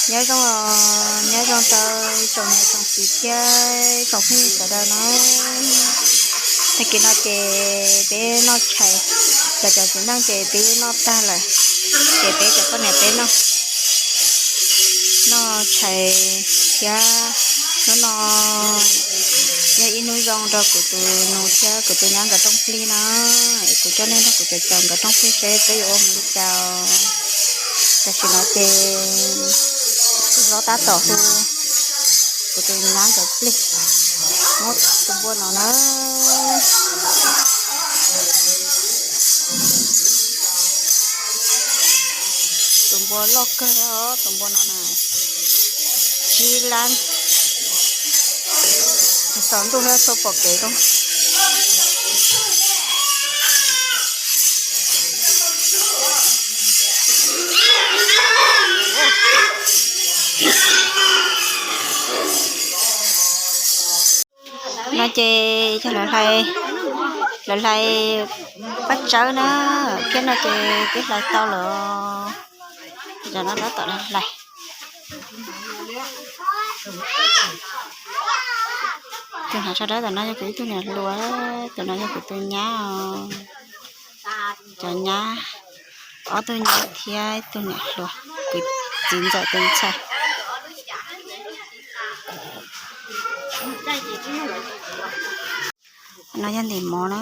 Nyob zoo, nyob zoo rau tsoom niam tsoom txiv thiab tsoom phooj ywg sawv daws no. Tag kis no ces peb noj tshais, cov cov txiv neej ces twb noj tag lawm, ces peb cov poj niam peb noj, noj tshais thiab. Hnub no yog ib hnub zoo rau kuv tus nus thiab kuv tus nyab nkawd rooj plig no. Es kuv coj nej nrog kuv caum caum nkawd rooj plig seb peb yuav ua mus li cas. Tam sim no ces kuv hlob tab tom hu kuv tus nyab nkawd plig muab tus npua no na. Tus npua loj kawg, tus npua no na, tsib lab, txaus ntuj thiab txhua pom kev koob. No ces yog lawv hlais, lawv hlais paj tsawb na, thiab no ces twb hlais tau lawm. Tam no tab tom hlais. Tus hnav tsho dawb tam no yog kuv ib tug niam hluas, tus no yog kuv tus nyab os. Cov nyab, ob tug nyab thiab ib tug niam hluas, kuv txiv ntxawm tus ntxhais. No yog ntim mov na.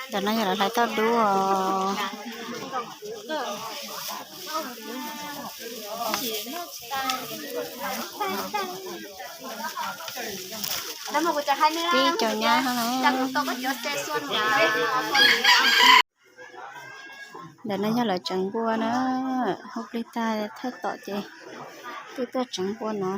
Ntawm no yog lawv hlais toj dub os. Tib co nyab na. Ntawm no yog lawv tseev npua na, hu plig tag thawj tom ces twb tuaj tseev npua no.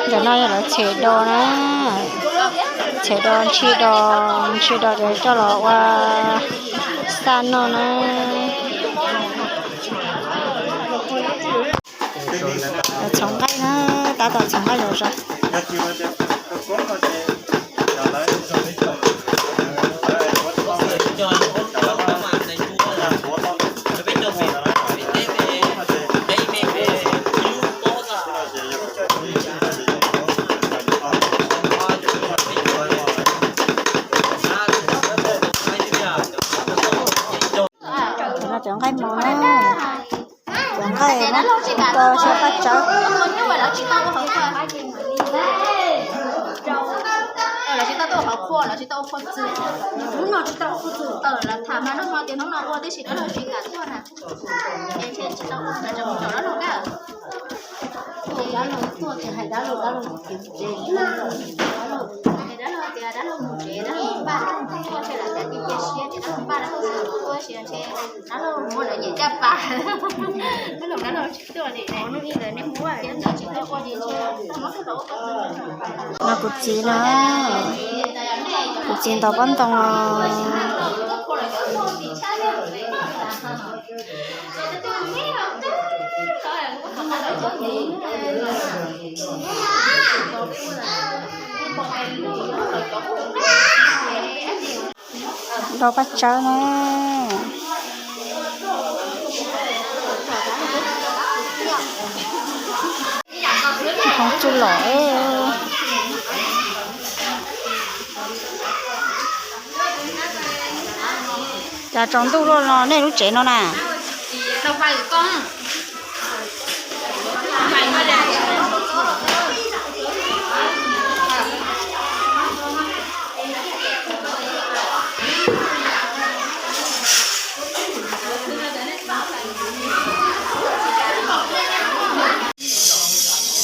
Ntawm no yog lawv tshem dos na, tshem dos ntshis dos, ntshis dos ces coj los ua xaj noj na. Txhoov nqaij na, tab tom txhoov nqaij zom zaws. Cov nqaij mos na, cov nqaij no to siab paj tsawb. Lawv tsis tau ua hauv qhua, lawv tsis tau ua hauv qhua txwv. Hnub no tsis tau ua qhua txwv, lawv tham mas hnub no tias hnub no ua tib si dab laug tsis kam tuaj na. Es ntshe tsis tau ua, lawv tseem mus caum dab laug na. Dab laug tuaj ces hais dab laug, dab laug mus tsev, dab laug, dab laug tias dab laug mus tsev, dab laug npaj dab laug tuaj, ntshe lawv cov cia siab ces dab laug npaj dab laug tuaj, ntshe dab laug muab lawv nyiam caj pas. Dab laug, dab laug tsis tuaj li, hnub ib ntawd nej mus thiab ntawd tsis tau ua li, ntshe muab tuaj los ua qhua txwv. No kuv txiv no. Kuv txiv ntaus pob ntoo los. Ntaus paj tsawb na. Hoob txuj lom. Cas tsaus ntuj luaj no nej lub tsev no na?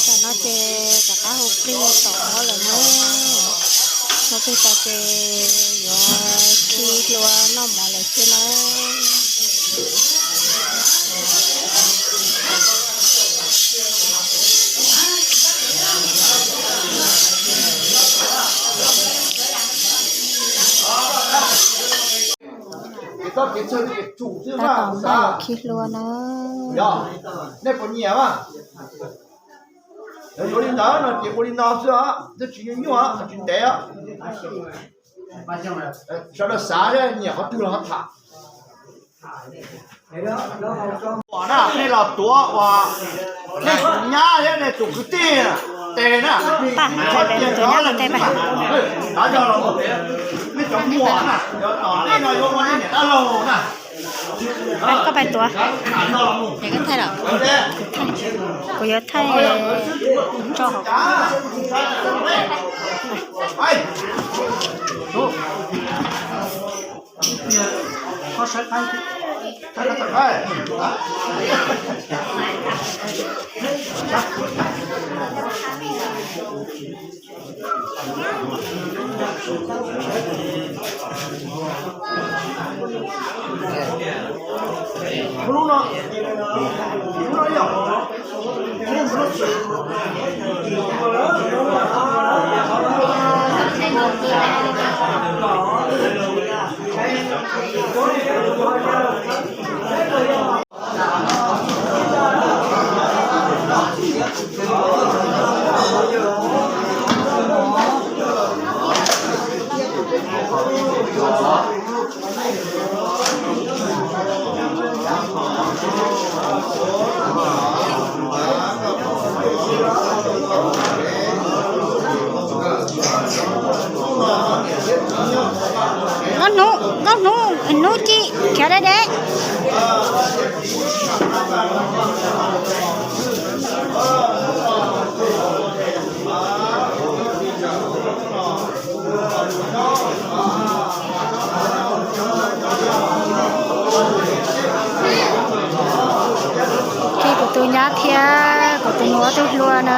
Tam no ces rov qab hu plig tom ob lawm na. Hu plig tas ces yuav khi hlua noj mov lawm xwb na. Tab tom npaj yuav khi hlua na. Nej puas nyiam mas? Yuav li ntawd no ces ua li no xwb, twb tsis nyuaj nyuaj, tsis ntev. Sawv daws xav thiab nyiam qhov twg los ho tham. Nej los tuav uas nej tus nyab thiab nej tus kwv tij tes na. Tus nyab tes, nej cov muam na, tom ntej no yuav ua nej niam dab laug na. Koj pais tuav, kuv yuav thaij tso hauv. Nkauj hnub, nkauj hnub, hnub ci, khiav deb deb. Khi kuv tus nyab thiab kuv tus nus ob tug hlua na.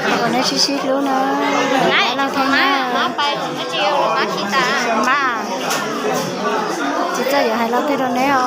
Kom neb sib sib hlub na. Hais lus thaj na. Mas tsis txawj yuav hais lus twg rau neb os.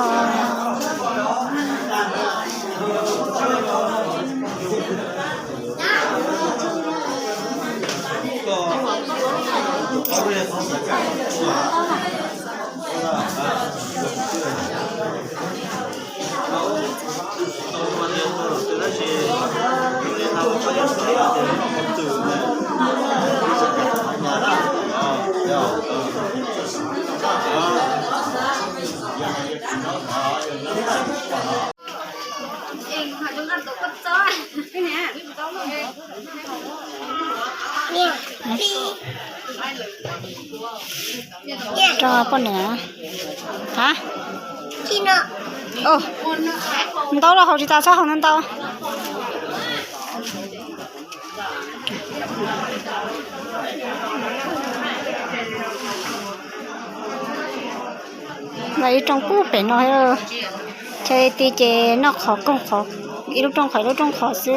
Rau poj niam. Ha? Ntau los haus tsis tas, txhob haus ntau ntau. Mas ib rooj kub pem no, chaw ti ces noj qhov koog qhov, ib lub rooj qhov ib lub rooj qhov xwb.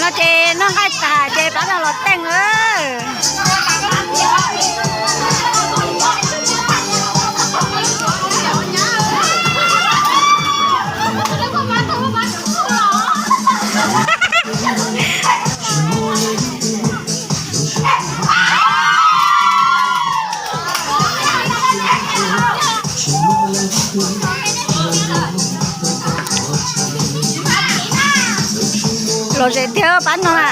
No ces noj nqaij tas ces pab no los teej. Lom zem tiag pab no na.